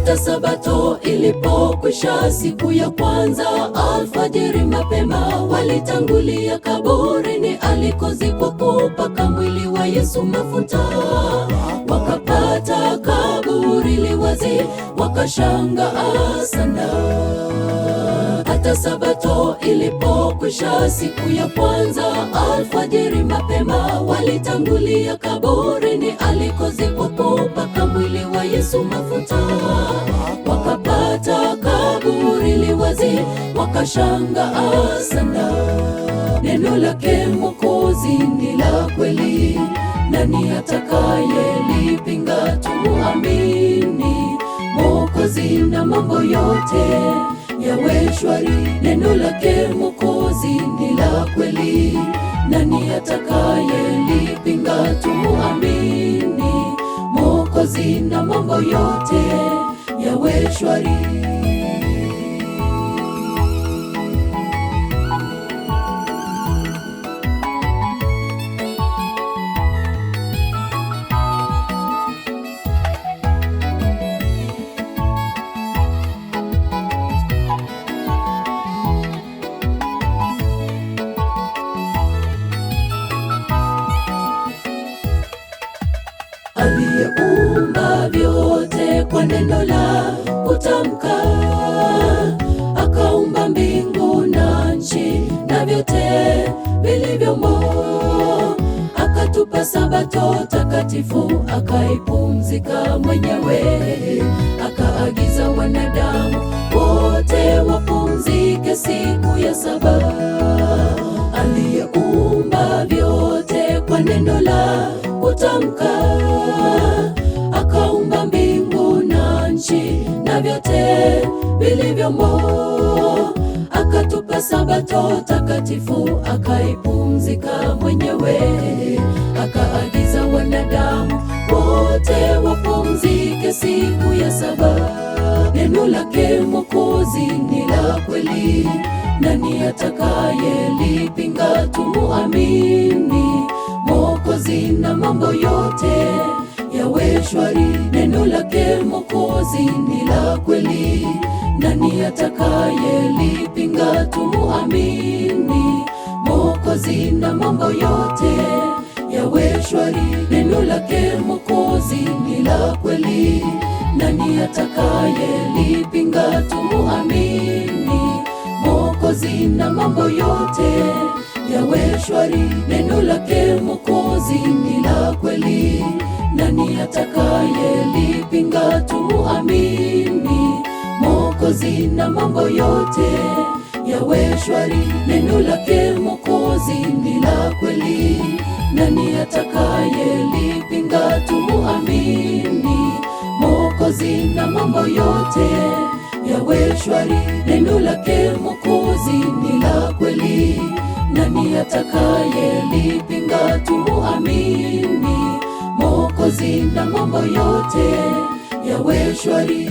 Hata sabato ilipokwisha, siku ya kwanza alfajiri mapema, walitangulia kaburini alikozikwa kupaka mwili wa Yesu mafuta. Wakapata kaburi liwazi, wakashangaa sana. Hata sabato ilipokwisha, siku ya kwanza alfajiri mapema, walitangulia kaburini alikozikwa kupaka mwili wa Yesu mafuta. Wakapata kaburi liwazi, wakashangaa sana. Neno lake Mwokozi ni la kweli, nani atakayelipinga? Tumuamini Mwokozi na mambo yote yawe shwari. Neno lake Mwokozi ni la kweli, nani atakayelipinga? Tumuamini Mwokozi na mambo yote yawe shwari. Aliyeumba vyote kwa neno la kutamka, akaumba mbingu na nchi na vyote vilivyomo, akatupa sabato takatifu, akaipumzika mwenyewe, akaagiza wanadamu wote wapumzike siku ya saba. Aliyeumba vyote kwa neno la kutamka, akaumba mbingu na nchi na vyote vilivyomo, akatupa sabato takatifu, akaipumzika mwenyewe, akaagiza wanadamu wote wapumzike siku ya saba. Neno lake Mwokozi ni la kweli, nani atakayelipinga? Tumuamini Mwokozi na mambo yote yawe shwari. Neno lake Mwokozi ni la kweli, nani atakayelipinga? Tumuamini Mwokozi na mambo yote yawe shwari. Neno lake Mwokozi ni la kweli, nani atakayelipinga? Tumuamini Mwokozi na mambo yote yawe shwari. Neno lake Mwokozi ni la kweli, nani atakayelipinga? Tumuamini Mwokozi na mambo yote yawe shwari. Neno lake Mwokozi ni la kweli, nani atakayelipinga? Tumuamini Mwokozi na mambo yote yawe shwari. Neno lake Mwokozi ni la kweli, nani atakayelipinga? Tumuamini Mwokozi na mambo yote yawe shwari.